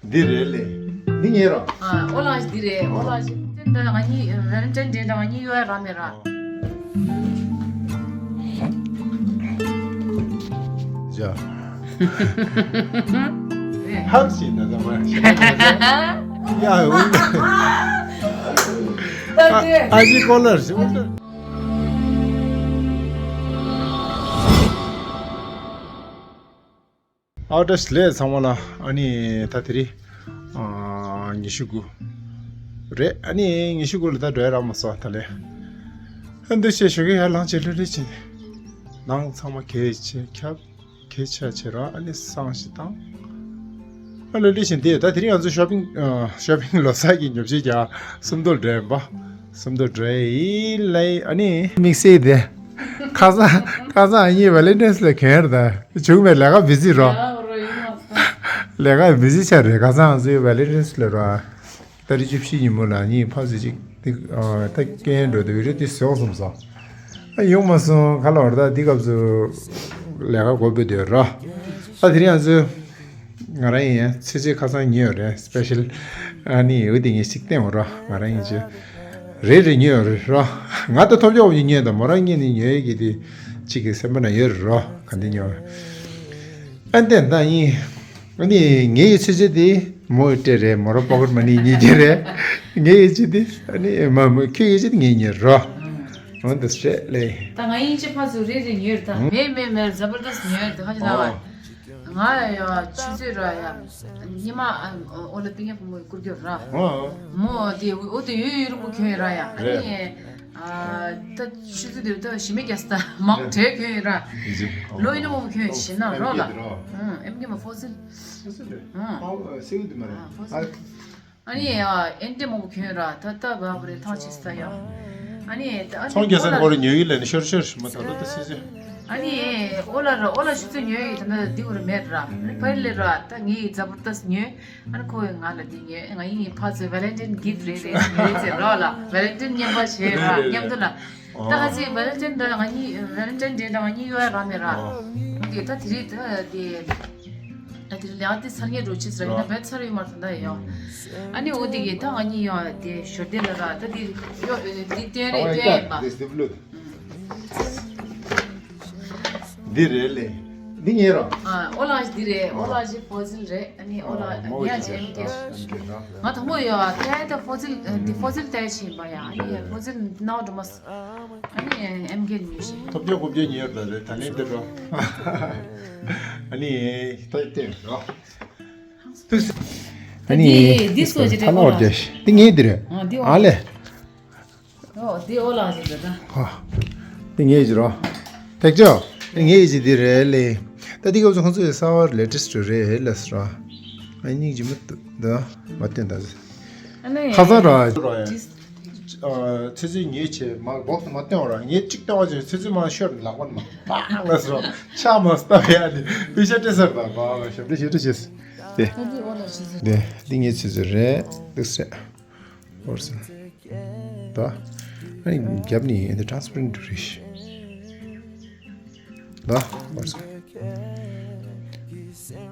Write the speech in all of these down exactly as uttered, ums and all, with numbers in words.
འདི་རེད་ལེ། འདི་ངའི་ར། ཨ་ཨོ་ལགས་འདི་རེད། ཨོ་ལགས་འདི་འདྲ་ང་གཉིས་ཝེ་ལན་ཊན་ཌེ་འདྲ་ང་གཉིས་གཡོག་ཡ་རག་མེད་ར། ཡ། ཧབ་ཞིག་ན་ད་མ་ཡ། ད་དེ་ཨ་ཅི་ཀོ་ལར་ཞིག་ཨ་ཏ་ཤི་ལེ་ཚང་མ་ལ། ཨ་ནི་ད་དེ་རིང་ཨ་ཉི་ཤུ་དགུ་རེད། ཨ་ནི་ཉི་ཤུ་དགུ་ལ་ད་འགྲོ་ཡ་རག་མ་སོང་ད་ལེ། ཨ་འདི་བཤད་ཞོགས་ཀས་ཡར་ལངས་བྱས་ལྷོད་ལྷོད་བྱས་ནས་ནང་ཚང་མ་གས་བྱས་ཁྱབ། གས་ཆ་བྱས་ར། ཨ་ནི་བསང་ཞིག་བཏང་། ཨ་ལོ་ལི་བཞིན་དེ་ད་དེ་རིང་ང་ཚོ་ཤོ་པིང་ཨ་ཤོ་པིང་ལོ་གསར་གྱི་ཉོ་ཆས་རྒྱག་སུམ་མདོ་འགྲོ་ཡིན་པ། སུམ་མདོ་འགྲོ་ཡི་ལའི། ཨ་ནི་དམིགས་བསལ་དེ་ཁ་སང་ཁ་སང་ཨ་ནི་ཝེ་ལན་ཊན་ཌེ་ལ་གྱོན་ར། ད་བྱུང་བའི་ལས་ཀ་བི་ཟི་རོ། ལས་ཀ་བི་ཟི་ཆགས་རེད། ཁ་སང་ང་ཚོའི་ཝེ་ལན་ཊན་ཌེ་ལ་ར། ཏ་རིག་བཅུ་བཞི་ཉིན་མོ་ལ་ངས་ཕར་ཚུར་ཅིག་ཏིག་ཨ་ད་སྐད་འགྲོ་དུས་རེད་དེ་ཟོག་སོང་སོང་། ཨ་ཡོང་མ་སོང་ག་ལ་བར་ད་འདི་སྐབས་སུ་ལས་ཀ་དགོས་པའི་དུས་ར། ཨ་དེ་རིང་ང་ཚོས་ང་རང་ཡིན་ཚེ་ཚེ་ཁ་སང་ཉོས་ཡོད་རེད། སི་པེ་ཤལ། ཨ་ནི་འོ་དེ་ངས་ཅིག་བསྟན་འོ་ར། ང་རང་ཡིན་ཅི་རེད་རེད་ཉོས་ཡོད་རེད་ར། ང་ད་ཐོབ་ཆོག་ཉོས་ད་མོ་རང་ངས་ནི་ཉོས་ཡོད་ཀྱི་དེ་གཅིག་གི་སེམས་པ་ན་ཡོད་རེད་ར། ག་འདི་ཉོས། ཨ་ནི་ད་ཡིན། ཨ་ནི་ངའི་ཡི་ཚོད་ཚོད་དེ་མོ་ཡི་སྤྲད་རེད། མོ་ར་པོ་ཀེཊ་མ་ནི་ཉིས་བརྒྱ་རེད། ངའི་ཡི་ཚོད་དེ་ཨ་ནི་མ་མོ་ཁྱོད་ཡི་ཚོད་དེ་ངས་ཉོས་རོ། འོ་འདི་སྤྲད་ལེ། ད་ང་ཡིན་ཅི་ཕ་ཚོ་རེ་རེ་ཉོས་རེད་ད། མེད་མེད་མེད་ཛ་བར་དསྟ་ཉོས་རེད་ད། ཧ་ཅི་ལ་བ། ང་ཡ་ཆུ་ཚོད་ར་ཡ། ཉི་མ་ཨོ་ལ་པིང་ཡ་བུ་མོ་བསྐུར་རྒྱུ་ར། མོ་དེ་འོ་དེ་ཡོད་ཡོད་རུ་མོ་ཁྱོད་ར་ཡ། ཨ་ནི། ད་ཆུ་ཚོད་འདིར་ད་ཞི་མི་རྒྱ་སྟ་མང་དྲེག་གྱོན་ཡིན་ར། ལོ་ཡིན་ནོ་མོ་གྱོན་ཞིན་ན་རོགས་ལ། ཨེམ་གྱི་མ་ཧྥོ་ཟིལ། ཧྥོ་ཟིལ་རེད། ཨ་སེའུ་འདི་མ་རེད། ཨ་ནི་ཨེན་ཏེ་མོ་གྱོན་ར་ད་ལྟ་བ་བ་རེད་ཐང་ཆེ་ས་ཡ། ཨ་ནི་ཚོང་རྒྱག་ས་ནས་ཁོ་རེ་ཉོ་གི་ལས་ནི་ཤོར་ཤོར་ཞིག་མ་ད་ལོ་ད་སེ་སེ། ཨ་ནི་ཨོ་ལ་ར་ཨོ་ལ་ཞུ་ཚོད་ཉོ་ཡི་ད་ན་འདི་བ་རེ་མེད་ར། ཨ་ནི་ཕ་ཡི་ལེ་ར་ད་ངའི་ཛ་བར་དསྟ་ཉོས། ཨ་ནི་ཁོ་ཡི་ང་ལ་འདི་ཉོས། ང་ཡིན་ཕ་ཚོའི་ཝེ་ལན་ཊིན་གིཕ་རེད་རེད་ཟེར་རོགས་ལ། ཝེ་ལན་ཊིན་མཉམ་པ་བྱས་ར་མཉམ་དུ་ལ། ད་ཁ་ཚིག་ཝེ་ལན་ཊིན་འདྲ་ང་གཉིས་ཝེ་ལན་ཊིན་ཌེ་འདྲ་ང་གཉིས་ཡོད་ར་མེད་ར། འདི་ད་དེ་རིང་ད་དེ་ད་དེ་རིང་ལས་ཀ་དེ་ཚར་ངེས་འགྲོ་ཆེ་ཟེར་ཡིན་ན་བེད་ཚར་ཡོད་མ་རེད་ད་ཡོ། ཨ་ནི་འོ་དེ་གི་ད་ང་གཉིས་ཡོ་དེ་ཞོར་དེ་ལ་ར་ད་དེ་ཡོ་དེ་སྟོན་རེད་སྟོན་ཡིན་པ། འདི་རེད་ལེ། འདི་ངའི་ར། ཨ་ཨོ་ལགས་འདི་རེད། ཨོ་ལགས་ཧྥོ་ཟིལ་རེད། ཨ་ནི་ཨོ་ལགས་ཨ་ངའི་ཨ་ཅེ་ཨེམ་ཀེ། ང་དང་པོ་ཡོད་ཨ་ཐའི་ད་ཧྥོ་ཟིལ་འདི་ཧྥོ་ཟིལ་ཏའི་ཕྱིན་པ་ཡ། ཨ་ནི་ཧྥོ་ཟིལ་ནའོ་འགྲོ་མ་སོང་། ཨ་ནི་ཨེམ་ཀེ་ཉོས་ཤིང་། ཐོབ་རྒྱག་དགུ་བརྒྱ་ཉོས་ཡོད་ད་རེད། ད་ལན་དེ་འགྲོ། ཨ་ནི་ད་ལྟ་འགྲོ། ཨ་ནི་འདི་འདི་སོ་ཅི་ཐ་ན་བར་རྒྱ་ཤི་འདི་ངའི་འདི་རེད། ཨ་ལེ། ཨོ་དེ་ཨོ་ལགས་ཞིག་རེད་ད། ཨ། དེ་ངའི་ཡི་རོ། ཐེག་ཆོ། དེ་ངའི་ཡི་འདི་རེད་ལེ། ད་དེ་སྐབས་སུ་ཁོང་ཚོའི་གསར་བ་ལེ་ཊེ་སི་ཊི་རེད་ལ་སི་རོ། ཨ་སྙིང་རྗེ་མོ་འདུག་ད་མ་བསྟན་ད། ཨ་ནི། ཁ་སང་ར། ཨ་ཚོད་ཚོད་ཉོས་བྱས་མ་སྦོག་སི་མ་བསྟན་འོ་ར། ངས་གཅིག་བསྟན་འོ་བྱས་ཚོད་ཚོད་མ་ཤོར་ལག་པ་ནི་མ་པང་ལ་སི་རོ། ཆ་མ་སྟབས་ཡ་ནི་པི་ཤ་སྤྲད་སར་ད་མ་ཞབས་འདྲེ་ཞབས་འདྲེ་བྱས་སི། དེ། ད་དེ་ཨོ་ལགས་ཞིག་རེད། དེ་དེ་ངའི་ཚོད་ཚོད་རེད་འདུག་སེ། འོར་སོང་། ད། ཨ་ནི་རྒྱབ་ནི་འདི་ཊ་རན་སི་པེ་རེན་ཊི་རེད་ཤག་ད་འོར་སོང་།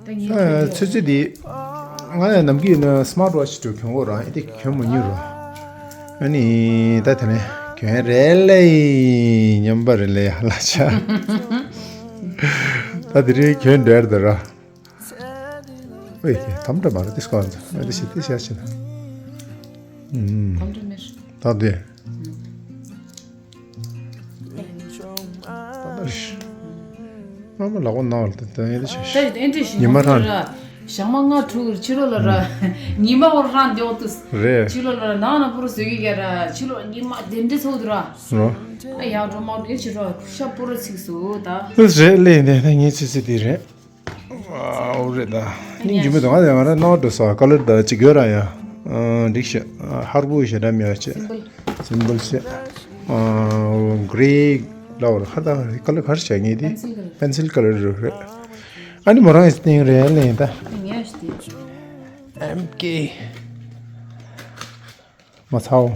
ཨ་ཚོད་ཚོད་འདི། ང་ཡང་ནམ་རྒྱུན་ནི་སི་མཱར་ཊི་ཝ་ཆི་དུ་གྱོན་གོ་ར་ཨེ་འདི་གྱོན་མི་ཉན་ར། ཨ་ནི་ད་དེ་ནས་གྱོན་རེད་ལེ། མཉམ་པ་རེད་ལེ་ཧ་ལ་ཆ། ད་དེ་རིང་གྱོན་འདྲ་འདྲ་ར། ཨོ་ཡེ་དམ་དྲག་མ་རེད་དེ་སྐོར་ཨ་འདི་ཞིག་དེ་ཤ་ཞིག་ན། ཨུམ། དམ་དྲག་མེད། ད་དེ། ད་ད་རེད། མ་མ་ལག་པ་ནང་ལ་ད་ད་ཡེ་དེ་ཞིག་ད་དེ་འདྲ་ཞིག་ཉི་མ་ན་རང་། ཞག་མ་ལྔ་དྲུག་ཕྱི་ལོགས་ལ་ར། ཉི་མ་འོར་རང་མགྱོགས་དུས། རེད། ཕྱི་ལོགས་ལ་ར་ནང་ན་པུ་རུ་བཟོས་ཀྱི་ར་ཕྱི་ལོགས་ཉི་མ་དེ་འདྲ་ཚོགས་དུས་ར། རོ། ཨ་ཡག་འགྲོ་མ་འགྲོ་ཕྱི་རོ་ཤ་པུ་རུ་ཚིགས་སུ་ད། དེ་རེད་ལེ་འདི་ད་ངའི་ཚོད་ཚོད་དེ་རེད། ཨོ་རེད་ད། སྙིང་རྗེ་མོ་འདུག་ང་ང་རང་རྣ་བ་འགྲོ་སོང་། ཀ་ལར་ད་གཅིག་ཡོད་ར་ཡ། འགྲིག་ཤག་ཧར་པོ་ཞེ་དྲག་མེད་པ་བྱས། སིམ་པལ་བྱས། གྷི་རེ་ལ་བར་ཧར་ད་ཀ་ལར་ག་རེ་བྱས་ངེས་དེ། པེན་སིལ་ཀ་ལར་རེད། ཨ་ནི་མོ་རང་གི་སྟེང་རེད་ལེ་ད། ཨེམ་ཀེ། མ་ཚའོ།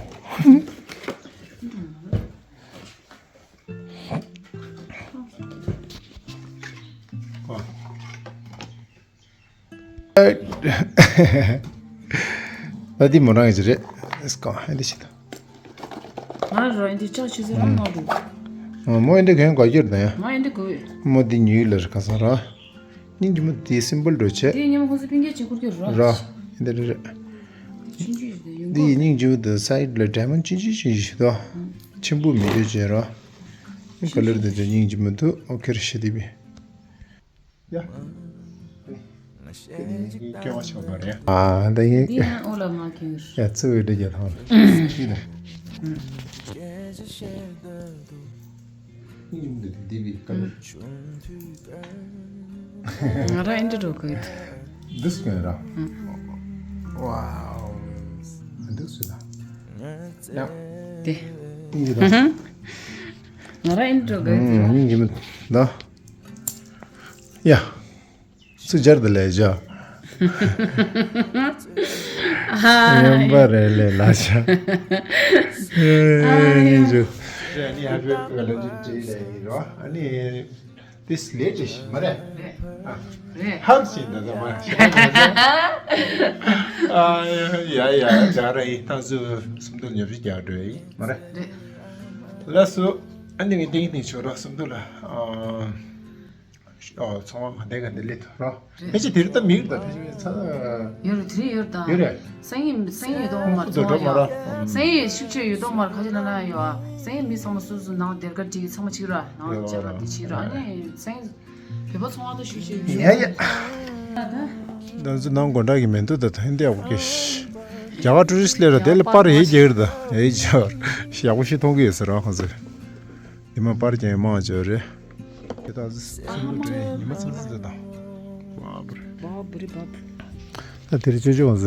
ད་འདི་མོ་རང་གི་རེད། ཨེ་སི་ཀ་ཨེ་འདི་ཞིག་ད། ང་རང་འདི་ལྕགས་ཆུ་ཚོད་རང་མ་འདུག་ཨ་མོ་ཨེ་འདི་གན་ག་རྒྱུར་ད་ཡ། ང་ཨེ་འདི་དགོས། མོ་འདི་ཉུལ་ལ་རེད་ག་ས་ར། སྙིང་རྗེ་མོ་དེ་སིམ་པལ་འགྲོ་བྱས། དེ་སྙིང་ཁོང་ཚོ་པིན་ཀེ་ཅིག་ཁུར་གྱི་ར། ར། འདི་རེད་རེད། ཆུང་ཆུང་ཞིག་དེ་ཡོང་འདི་གོ་སྙིང་རྗེ་མོ་དེ་སའིད་ལ་ཌའི་མོན་ཆུང་ཆུང་ཞིག་ཞིག་དོ། ཆེན་པོ་མི་འདོད་བྱས་ར། ཀ་ལར་དེ་ཚོ་སྙིང་རྗེ་མོ་དུ་ཨོ་ཁེ་རེད་ཤི་དེ་བི། ཡ། ཨ་ད་ཡིན། འདི་ཡང་ཨོ་ལ་མ་ཁེ་རེད། ཡ་ཚི་བའི་འདྲ་རྒྱ་ཐང་ལ། ཡིན་ན། ང་རང་ཨེ་འདྲ་འགྲོ་གི་ཡོད། འདི་སུ་ཡིན་ར། ཝའོ། འདི་སུ་ལ། ཡ། དེ། ཡིན་ར། ང་རང་ཨེ་འདྲ་འགྲོ་གི་ཡོད། ཡིན་གྱི་མི་འདུག་ཡ། སུ་སྦྱར་དུ་ལས་བཞག་ཡོན་པ་རེ་ལས་ལ་ཆ། ཨ་ནི་ཇུ། ཨ་ནི་ཧེ་པི་ཝེ་ལེན་ཊིན་ཌེ་ལ་ཡིན་རོ། ཨ་ནི་ཏིས་ལེ་ཏི་ཤི་མ་རེད། རེད། ཧམ་སི་འདི་ཚོ་མ་རེད། ཨ་ཡ་ཡ་ཇ་ར་ཡི་ཏང་སུ་སུམ་དུ་ཉོ་བཞི་རྒྱག་འགྲོ་ཡི་མ་རེད། རེད། ལགས་སོ། ཨ་ནི་ངས་ཏིང་ཏིང་ཆོ་རོགས་སུམ་དུ་ལ། ཨ། ཨོ་ཚོང་བ་ག་འདྲ་ག་འདྲ་སླེབས་ཐུབ་རོགས། ཕལ་ཆེར་དེ་རིང་ད་མི་འདུག་ད་ཕལ་ཆེར་ཚ། ཡོད་རེད། དེ་རིང་ཡོད་རེད་ད། ཡོད་རེད། སང་ཉིན་སང་ཉིན་ཡོད་དོ་མར་ཚོང་བ་ཡོད། སང་ཉིན་ཤུགས་ཆེ་ཡོད་དོ་མར་ཁ་ཆེ་ན་ན་ཡོད་ཨ། སང་ཉིན་མི་ཚང་མ་སུ་སུ་ནང་སྡེར་ཁ་བྲིས་ཚང་མ་ཕྱིར་ར་ནང་ལ་བཅར་བ་དེ་ཕྱིར་ར། ཨ་ནི་སང་ཉིན་བོད་པ་ཚོང་བ་ད་ཤུགས་ཆེ་ཡོད། ཡ་ཡ། ད་ཚོ་ནང་དགོན་གྲྭ་གི་མི་འདུག་ད་ད་ཧིན་དེ་ཨོ་ཀེ་ཤི། རྒྱ་གར་ཊུ་རི་སི་ཊི་སླེབས་ར་དེ་ལ་པར་ཡེ་རྒྱག་ར་ད་ཡེ་རྒྱག་ཡག་པོ་ཞིག་མཐོང་གི་ཡོད་ཟེར་ར་ཁོང་ཚོས། ཉི་མ་པར་ཀྱང་མང་ཆེ་རེད། དེ་དག་སེམས་ལ་འགྲོ་ཡི་ཉི་མ་ཚང་ཚིག་ཚིག་དང་། བ་བུ་རེད། བ་བུ་རེད་བ་བུ། ད་དེ་རིང་ཅོ་ཅོ་ང་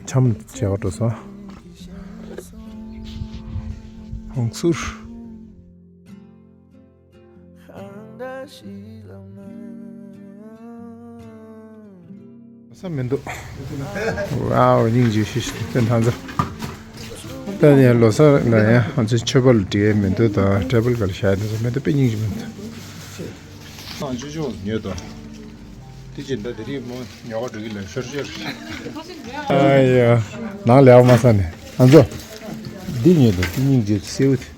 ཚོ་འཆམ་བྱེད་པར་འགྲོ་སོང་། ཧོང་སུར། ས་མི་འདུག་ཝའོ། སྙིང་རྗེ་ཤི་ཤི་ཏན་ཐང་ཚོ། ད་ནི་ལོ་གསར་ན་ཡང་ང་ཚོའི་མཆོད་པ་ལ་འགྲིག་ཡས་མི་འདུག་ད་ཊེ་བལ་ག་ལ་བཞག་ཡས་འདུག་མི་འདུག་དཔེ་སྙིང་རྗེ་མི་འདུག་ཨང་ཅོ་ཅོ་ཉོས་དོ། དེ་ཅི་འདྲ་དེ་རིང་མོ་ཉོ་ག་འགྲོ་གི་ལ་ཤོར་ཤོར། ཨ་ཡ། ནང་ལས་མ་ས་ནས་ང་ཚོ། འདི་ཉོས་དོ་འདི་སྙིང་རྗེ་སེའུ་དེ།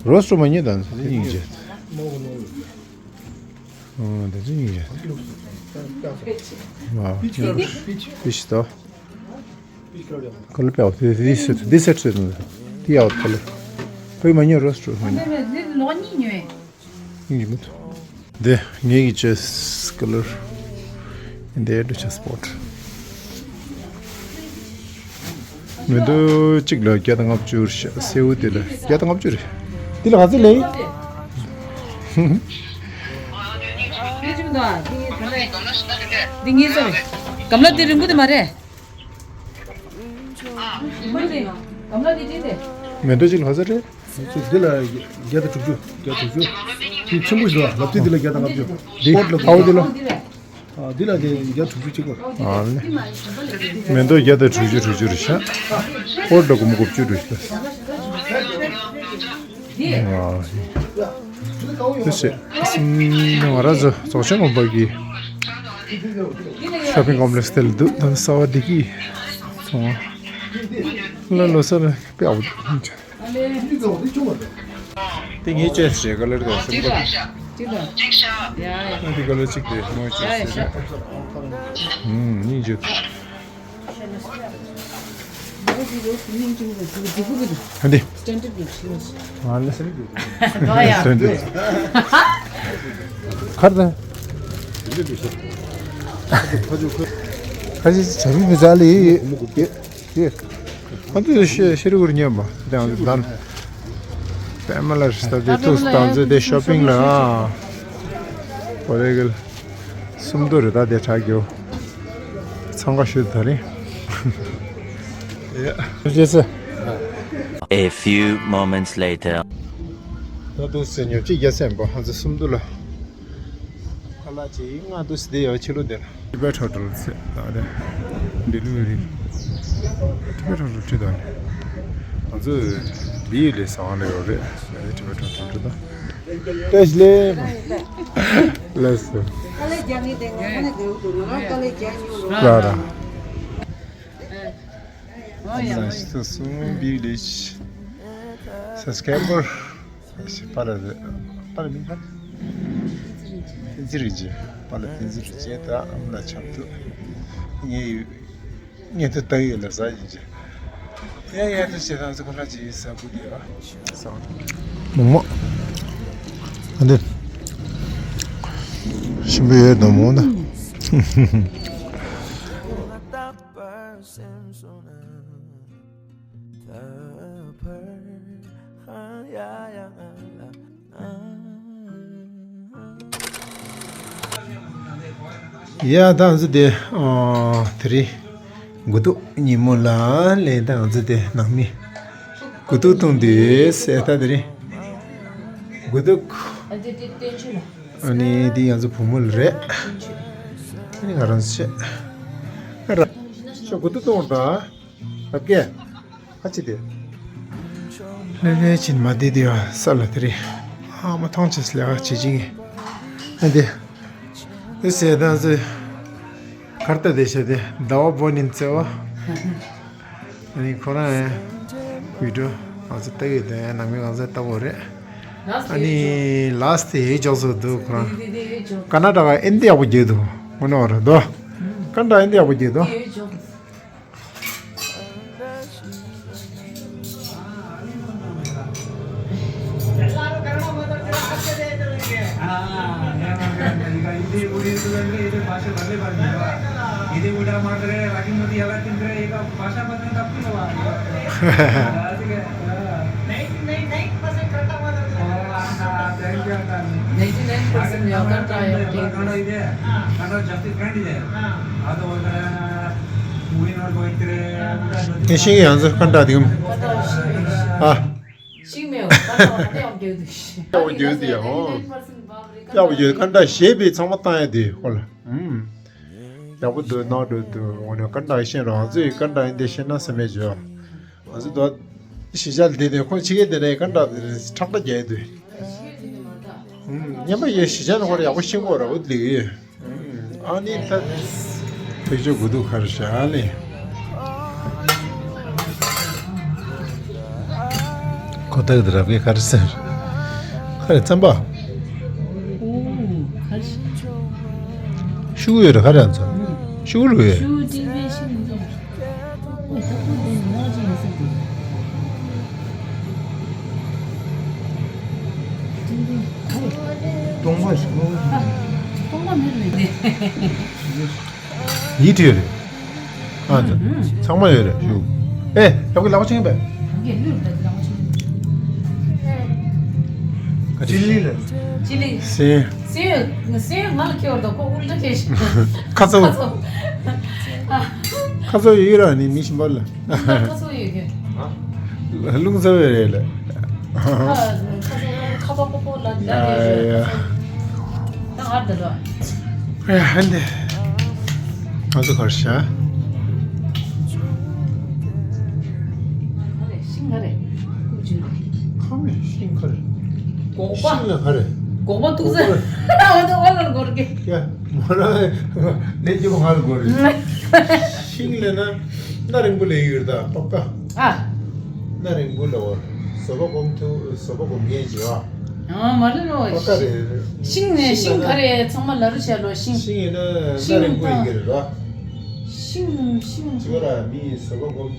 རོ་སོ་མ་ཉོས་དང་འདི་སྙིང་རྗེ། ཨོ་འདི་ཚོ་སྙིང་རྗེ། ཨ། ཕི་ཤི་དོ། ཁོ་ལ་པའོ་དེ་དེ་སེ་དེ་སེ་སེ་དེ་ཡའོ་ཁོ་ལ། པའི་མ་ཉོ་རོ་སོ་མ་ཉོ། ལོ་གཉིས་ཉོས། ཡིན་གྱི་མི་འདུག་འདི་ངེད་ཀྱི་ཅོའི་སི་ཀ་ལར། འདི་འདྲ་ཆ་སྤོར། མི་འདུག་གཅིག་ལ་བརྒྱ་དང་ལྔ་བཅུ་རེད་ཤག་སེའུ་དེ་ལ་བརྒྱ་དང་ལྔ་བཅུ་རེད། འདི་ལ་ག་ཚོད་ལེན་ཡིན། འདི་ངའི་ཚོ་རེད། གམ་ལ་འདི་རིང་པོ་དེ་མ་རེད། མེ་ཏོག་གཅིག་ལ་ག་ཚོད་རེད། འདི་ལ་བརྒྱ་དང་དྲུག་ཅུ། བརྒྱ་དྲུག་ཅུ། དེ་ཆེན་པོ་ཞིག་ལ་ལབ་དུས་འདི་ལ་བརྒྱ་དང་ལྔ་བཅུ། འདི་ཧའོ་འདི་ལ། འདི་ལ་དེ་བརྒྱ་དྲུག་ཅུ་གཅིག་པ། ཨ་ལེ། མེ་ཏོག་བརྒྱ་དང་དྲུག་ཅུ་དྲུག་ཅུ་རེད་ཤག་ཧོར་ལ་སྒོར་མོ་དགུ་བཅུ་རེད་ཤག་ཨ་ལེ། དེ་བྱས་ང་རང་ཚོ་རྫོགས་ཆེན་དགོན་པ་གི་ཤོ་པིང་ཀོམ་པི་ལེགས་སི་དེ་ལ་འདུག་ད་གསར་པ་བསྡད་ཀྱི་སོང་། ལ་ལོ་གསར་དཔེ་ཨའུ། དེ་ངའི་ཅོའི་སི་རེད། ཀ་ལར་དང་སེམས་པ། ཅི་དང་། ཅི་དང་། ཡ་ཡ། ང་དེ་ཀ་ལར་གཅིག་དེ་མོའི་ཅོའི་སི་རེད། ཧུམ། སྙིང་རྗེ། ཨ་འདི། ཨ་ལེ། སི་ཊེན་ཌར་ཁར་དང་། ཁ་ཅིག་བྱ་བི་བི་ཛ་ལི། ཡེ། ཁོ་ཚོས་ཤེ་ཤེ་རི་གུར་ཉན་པ་དེ་ཨང་ཙི་དང་། པད་མ་ལ་རི་ས་དེ་ཏུས་དང་ཙི་དེ་ཤོ་པིང་ལ་ཨ། བོ་རེ་གལ་སུམ་མདོ་རེ་ད་དེ་དྲག་གྱོ། འཚང་ཁ་ཤོད་ད་རིང་། ཡ། རྗེས་སུ། A few moments later. ད་ཏུས་ཉོ་ཅི་རྒྱ་སེམས་པ་ཨང་ཙི་སུམ་མདོ་ལ། ཁ་ལག་ཅིག་ང་ཏུས་དེ་ཡོད་ཕྱི་ལོ་དེ་ལ། ཊི་བེཊ་ཧོ་ཊེལ་ཟེར་ད་རེད། ཌེ་ལི་ཝ་རི། ཊི་བེཊ་ཧོ་ཊེལ་ཁྲིད་དང་ནི། ང་ཚོ་ལི་ཡུལ་ལས་ས་བང་ལས་ཡོད་རེད། ཊི་བེཊ་ཧོ་ཊེལ་ཁྲིད་དང་། བཀྲ་ཤིས་བདེ་ལེགས། ལགས་སོ། དཀའ་ལས་རྒྱག་མཁན་དེ་ང་ཁ་ནས་འདྲ་བོ་འདུག་ང་རང་དཀའ་ལས་རྒྱག་མྱོང་རོགས། ར་ར། ཨ་ཡ། ནས་སུ་སུ་བི་ལེཇ་སབ་སི་ཀྲའི་བར་ཞིག་པ་ལ་རེད། པ་ལ་མིང་ག་རེ། བསྟན་འཛིན་རིན་ཆེན། པ་ལ་བསྟན་འཛིན་རིན་ཆེན་དང་ཨ་མ་ལ་ཆབ་ཏུ་ངའི་ཡུལ། ངས་ད་ལྟ་ཡོད་ལ་ཟ་ཡིན་ཅེ། ཡ་ཡ་ད་བྱེད་དང་ཚོ་ཁོ་ལ་ཅི་ཟ་དགོས་དེ་བ། མོག་མོག་ཨ་འདི། ཞིམ་པོ་ཡོད་དོ་མོག་ན། ཡ་ད་ང་ཚོ་དེ་ཨ་དེ་རིང་དགུ་ཐུག་ཉིན་མོ་ལ་ལས་ད་ང་ཚོ་དེ་ནང་མི་དགུ་ཐུག་འཐུང་དུས་ཟེར་ད་དེ་རིང་དགུ་ཐུག་ཨ་ནི་དེ་ང་ཚོ་བུ་མོ་ལ་རེད། ཨ་ནི་ང་རང་ཚོ་བྱས་ཨ་ར་ཤོ་དགུ་ཐུག་འཐུང་ད། ཨ་ཀེ། ཨ་ཅི་དེ། ལྷོད་ལྷོད་ཕྱིན་མ་བསྡད་དེ་ཡ་ས་ལ་དེ་རེད། ཨ་མ་ཐང་ཆེས་ལས་ཀ་བྱེད་ཅིང་། ཨ་དེ། དེ་ཟེར་དང་ཟེར། གར་ལྟ་དེ་བྱས་ཏེ་ཟླ་བ་བོ་ནིན་བརྩེ་བ། ཨ་ནི་ཁོ་རང་ཡང་བི་ཌིའོ་ང་ཚོ་ལྟ་གི་དེ་ནང་མི་གང་ཚ་ལྟ་བོ་རེད། ཨ་ནི་ལ་སི་ཊི་ཡི་ཅོག་སོ་འདུག་ཁོ་རང་། ཀར་ནཱ་ཊ་ཀ་ཨིན་དེ་ཡག་པོ་རྒྱག་འདུག་ངོ་ནོར་ར་འདུག་ཀར་ནཱ་ཊ་ཀ་ཨིན་དེ་ཡག་པོ་རྒྱག་འདུག ಅಣ್ಣ, ಇದು ಊರಿನ ಇದು ಭಾಷೆ ಬರಲೇಬಾರ್ದು. ಇದು ಊಟ ಮಾಡ್ತಾರೆ, ರಾಗಿ ಮುದ್ದೆ ಎಲ್ಲ ತಿಂದ್ರೆ ಈಗ ಭಾಷೆ ಬಂದ್ರೆ ತಪ್ಪಿಲ್ಲವಾ? ಅದಕ್ಕೆ, ಆ. Ninety nine nine percent correct ಆಗಿ ಮಾತಾಡ್ತಾರೆ. ಆ, thank you ಅಣ್ಣ. ನೈಂಟಿ ನೈನ್ ಪರ್ಸೆಂಟ್ ಯಾವ ಕನ್ನಡ ಕನ್ನಡ ಇದೆ, ಕನ್ನಡ ಜಾಸ್ತಿ ಫ್ರೆಂಡ್ ಇದೆ. ಅದು ಹೋದ್ರೆ ಮೂವಿ ನೋಡ್ಕೊ ಹೋಗ್ತೀರಿ, ಊಟ ಜೊತೆ. ཤེས་ཀྱི་ཡང་ཚོ་ཀར་ནཱ་ཊ་ཀ་དེ་གམ། ཨ། ཤེས་མེད་པ་ད་ཡག་པོ་རྒྱག་འདུག་ཡག་པོ་རྒྱག་འདུག་ཡ་ཧོ། ཡག་པོ་རྒྱག་ཀར་ནཱ་ཊ་ཀ་ཞེས་པའི་ཚང་མ་བཏང་ཡ་དེ་ཧོ་ལ། ཨུམ། ཡག་པོ་འདུག་ནོར་འགྲོ་འདུག་འོ་ན་ཀར་ནཱ་ཊ་ཀ་ཤེས་རོགས་ང་ཚོ་ཡི་ཀར་ནཱ་ཊ་ཀ་ཨིན་དེ་ཤེས་ན་སེམས་མེད་བྱོས། ང་ཚོ་དོ། གཞིས་ཆགས་ལ་བསྡད་དེ་ཁོང་ཕྱི་རྒྱལ་དེ་ནས་ཀར་ནཱ་ཊ་ཀ་དེ་ཁྲག་ཁྲག་རྒྱག་ཡ་དུས། ཨུམ། སྙན་པ་ཡོད་གཞིས་ཆགས་ནང་ཁོ་ར་ཡག་པོ་ཤེས་གོ་ར་འོ་དེ་ལིག་ཡོད། ཨ་ནི་ད་ཕེག་ཆོས་དགུ་ཐུག་ག་རེ་བཞག་ལེ། ཁོ་ཐག་དེ་རབ་ཀྱི་ག་རེ་ཟེར། ག་རེ་རྩམ་པ། ཤུ་གུ་ཡོད་རེད་ག་རེ་ཡང་ཚོ། ཤུ་གུ་ལུག་ཡོད། སྟོང་པ་ཞིག་ནོར། སྟོང་པ་མེད་རེད། ཡིད་ཡོད་རེད། ཨ་ཙི། ཚང་མ་ཡོད་རེད་ཞུ། ཨེ་ཡག་གི་ལག་པ་ཆེན་པས། ཅི་ལི་རེད། ཅི་ལི། སེ། སེ་སེ་ང་ལ་ཁྱེར་བར་དུ་ཁོ་ཨུལ་ཏྲ་ཁྱེར་ཤི། ཁ་ཚོ། ཁ་ཚོ། ཁ་ཚོ་ཡིད་ར་ནི་མི་ཤིན་པ་ལ། ཁ་ཚོ་ཡོད་གི། རླུང་ཚ་བའི་རེད་ལ། ཁ་ཁ་ཚོ་ཁ་པ་ཀོ་པོ་ལ་ད་ཡ་རེད་ཡ། ད་ང་ད་ར། ཨ་ཡ་ཧན་དེ། ང་ཚོ་གར་ཤ། ཤིང་ག་རེ། ཁ་མེད་ཤིང་ག་རེ། སྒོག་པ། ཤིང་ལ་ག་རེ། སྒོག་པ་ཐུག་ས། འོ་ད་འོ་ལ་སྒོར་གི། ཡ། མོ་རང་ལས་ཀྱི་མ་ལ་སྒོར་གི། ཤིང་ལ་ན། སྣ་རིང་པོ་ལས་ཡོད་ད་པག་ཀ། ཨ། སྣ་རིང་པོ་ལ་བོར། བཟོ་པ་སྒོམ་ཐུབ་བཟོ་པ་སྒོམ་མཁན་ཅིག་ཨ། ཨ་མ་རེད་ལོ། པག་ཀ་རེད། ཤིང་ནས་ཤིང་ག་རེ་ཚང་མ་ལ་རུ་བྱས་ལོ་ཤིང་། ཤིང་ཡིན་ན་སྣ་ཤིང་རིང་པོ་ཡིན་གྱི་རེད་ར། ཤིང་ཤིང་། ཅི་བ་ར་མི་བཟོ་པ་སྒོམ།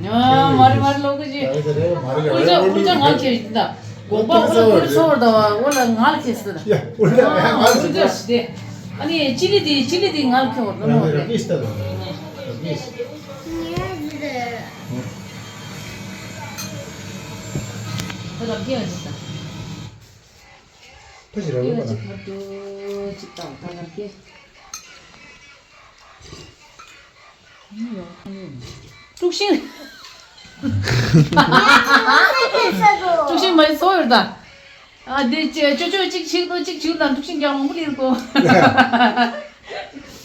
ཨ་མ་རེད་མ་རེད་ལོ་ཀ་ཅི། ཨ་རེད་རེད་མ་རེད་ཨུལ་ཅག་ཨུལ་ཅག་ང་ཁྱེར་ཡིན་ད། སྒོག་པ་ཨུལ་ཨུལ་ཚོར་ད་བ་ཨུལ་ང་ལ་ཁྱེར་སི་ད། ཡ་ཨུལ་ང་ཨུལ་ཅག་ཞི་དེ། ཨ་ནི་ཅི་ལི་དེ་ཅི་ལི་དེ་ང་ལ་ཁྱེར་བ་ད་མ་རེད། ད་རབ་རྒྱས་ཡོད་ད། ཕ་ཞིག་ར་ལོ་པ་ན། ཅིག་ཕར་དུ་ཅིག་བཏང་ད་རབ་རྒྱས། དཀྲུག་ཤིང་། དཀྲུག་ཤིང་མ་ཡི་སོ་ཡོད་ད། ཨ་དེ་ཅོ་ཅོ་ཅིག་ཞིག་ཏུ་ཅིག་ཞིག་ལ་དཀྲུག་ཤིང་རྒྱག་མང་པོ་ལིར་གོ།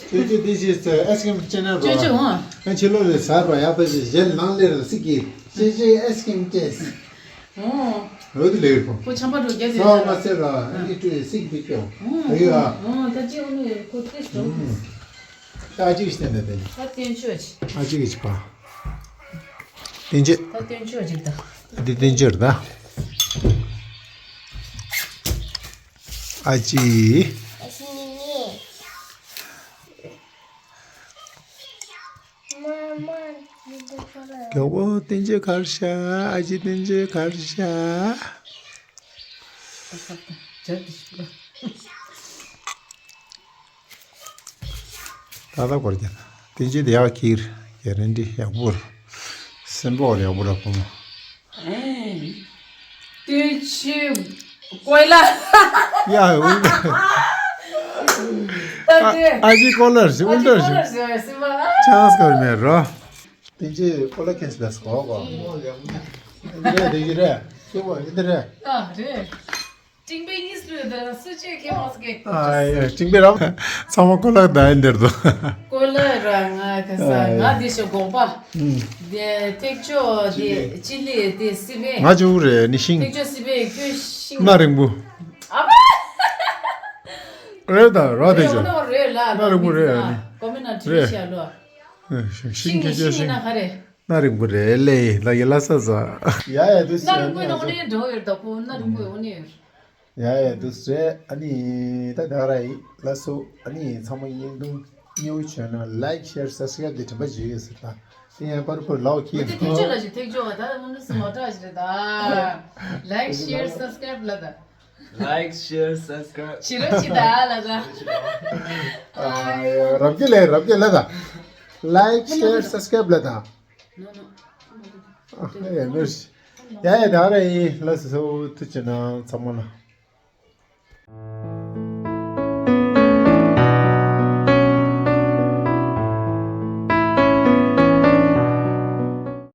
ཅོ་ཅོ་དེ་ཞིག་ཚེ་ཨེ་སི་ཀིམ་ཅེ་ནལ་རོ། ཅོ་ཅོ་ཨ། ཨ་ཕྱི་ལོགས་ལས་ཟར་རོ་ཡག་པོ་ཞིག་གཞན་ནང་ལས་ར་སི་ཀི་ཅེ་ཅེ་ཨེ་སི་ཀིམ་ཅེས། ཨོ། འོ་དེ་ལས་ཕོ། ཁོ་ཆམ་པ་འགྲོ་རྒྱ་དེ་ས་མ་ཟེར་ར་ཨ་ནི་ཀྲུའི་སིག་པི་ཀྱོ། ཨ་ཡོ་ཨ། ད་ཅི་འོ་ནི་ཁོ་ཏེ་སོ། ད་ཅི་ཞིག་བསྟན་ད་དེ། ད་བསྟན་ཆོས་ཅི། ཨ་ཅི་གི་ཅི་པ། བསྟན་ཆོས། ད་བསྟན་ཆོས་ཅིག་ད། འདི་བསྟན་ཆོས་རེད་ད། ཨ་ཅི། མགྱོགས་པོ་བསྟན་ཆོས་གར་ཤ། ཨ་ཅི་བསྟན་ཆོས་གར་ཤ། ད་ལྟ་བར་ཀྱང་བསྟན་ཆོས་དེ་ཡག་གིར་གྱ་རེ་འདི་ཡག་པོ་རེད། སེམས་པ་ཡག་པོ་རེད་ཁོ་མོ། ཨེ། བསྟན་ཆོས་ཀོ་ལ། ཡ་འུ། ད་དེ། ཨ་ཅི་ཀོ་ལ་རེད་འུ་ལྟར་རེད། ཆང་སྐར་མེད་རོ། བསྟན་ཆོས་ཀོ་ལ་ཁེན་སི་ལ་སོ་གོ། འདི་རེད་འདི་རེད། ཤེས་པ་འདི་རེད། ཨ་རེད། ཀྲིང་པའི་གཉིས་ལུས་དང་སུ་ཆེ་ཁེ་མོ་སྐེ། ཨ་ཡ་ཀྲིང་པའི་རབ། ཚང་མ་ཀོ་ལག་དང་འདིར་དུ། ཀོ་ལག་ར་ང་ཁ་ས་ང་འདི་ཤོ་གོག་པ། འདི་ཐེག་ཆོ་འདི་ཅི་ལི་འདི་སི་པེ། ང་ཅུ་རེ་ནི་ཤིང་། ཐེག་ཆོ་སི་པེ་ཁྱོད་ཤིང་། སྣ་རིང་པོ། ཨ་མ། རེད་ད་ར་དེ་ཆོ། རེད་ལ་སྣ་རིང་པོ་རེད་ནི། ཀོ་མེན་ན་ཊི་ཤ་ལོ། ཤིང་ཁྱེད་ཆོ་ཤིང་། སྣ་རིང་པོ་རེད་ལེ་ལ་ཡི་ལ་ས་ས། ཡ་ཡ་དུ་སི་རེད། སྣ་རིང་པོ་ནི་འོ་ནི་འགྲོ་ཡོད་ད་ཁོ་སྣ་རིང་པོ་འོ་ནི་ཡོད། ཡ་ཡ་དུ་སི་རེད། ཨ་ནི་ད་ད་ར་ཡི་ལ་སོ། ཨ་ནི་ཚང་མ་ཡིན་དུ་ཉེ་བོ་བྱོས་ན་ལའིག་ཤེར་སབ་སི་ཀ་རབ་དེ་དྲན་པ་བརྗེད་ཡོད་ཟེར་ད། དེ་ཡང་པར་པར་ལའོ་ཁྱེད་དེ་ཐེག་ཆོ་ལ་ཞིག་ཐེག་ཆོ་བ་ད་ལ་མུ་ནུ་སི་མོ་ཏྲ་ཞིག་རེད་ད། ལའིག་ཤེར་སབ་སི་ཀ་རབ་ལ་ད། Like, share, subscribe. ཕྱི་རོལ་ཕྱི་ད་ལ་ད། ཨ་ཡ་རབ་རྒྱས་ལས་རབ་རྒྱས་ལ་ད། Like, share, subscribe ལ་ད། ཨ་ཡ་མེར་སི། ཡ་ཡ་ད་ར་ཡི་ལ་སོ་ཐུ་ཅི་ན་ཚང་མ་ལ།